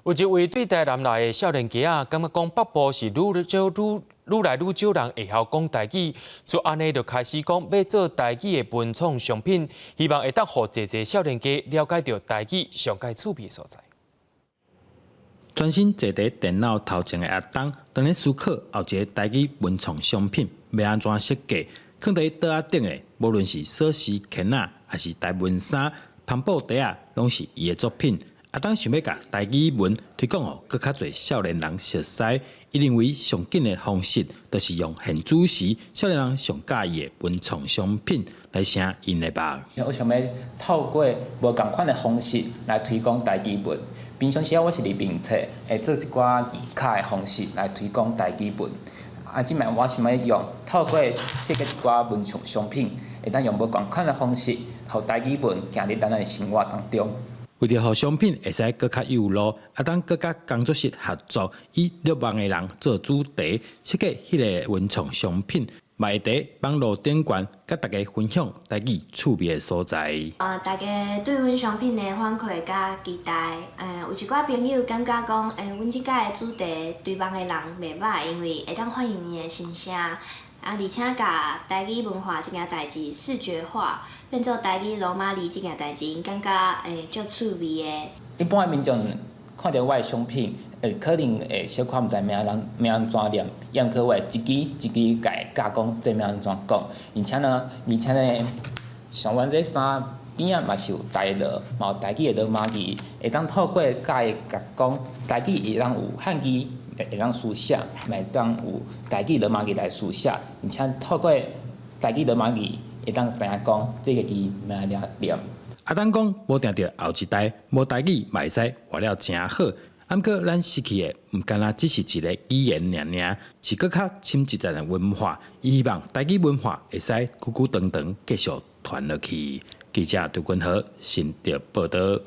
有一位對台南來的少年家仔，感覺講北部是愈少愈愈來愈少人會曉講台語，就按呢就開始講欲做台語的文創商品，希望會當予濟濟少年家了解著台語上蓋趣味的所在。專心坐佇電腦頭前的阿東，當咧思考後一个台語文創商品欲按怎設計，囥佇桌仔頂的，無論是鎖匙圈仔，抑是台文衫、帆布袋仔，攏是伊的作品。阿東想欲共台語文推廣予閣較濟少年人熟似，伊認為上緊的方式，就是用現主時少年人上佮意的文創商品來成𪜶的夢。我想欲透過無仝款的方式來推廣台語文。平常時我是佇評冊，會做一寡字卡的方式來推廣台語文。啊，這擺我想欲用透過設計一寡文創商品，會當用無仝款的方式，予台語文行入咱的生活當中。為著予商品會使閣較有路，阿東閣佮工作室合作，以虐網的人做主題，設計彼个文創商品，嘛會佇網路頂懸，佮大家分享台語趣味的所在。大家對阮商品的反饋佮期待，有一寡朋友感覺講，阮這擺的主題對網的人袂䆀，因為會當反映𪜶的心聲，啊，而且共台語文化這件代誌視覺化，變做台語羅馬字這件代誌，𪜶感覺足趣味的。一般的民眾看著我的商品，會可能會小可毋知欲按怎欲按怎念，猶過我會一支一支共伊教講這欲按怎講，而且呢，像阮這衫邊仔嘛是有台羅，嘛有台語的羅馬字，會當透過共伊講台語會當有漢字會當書寫，嘛會當有台語羅馬字來書寫，而且透過台語羅馬字會當知影講這个字欲按怎念。阿東講，無定著後一代無台語嘛會使活了誠好。毋過咱失去的，毋干焦只是一个語言爾爾，是閣較深一層的文化。伊希望台語文化會使久久長長繼續傳落去。記者杜君豪新竹報導。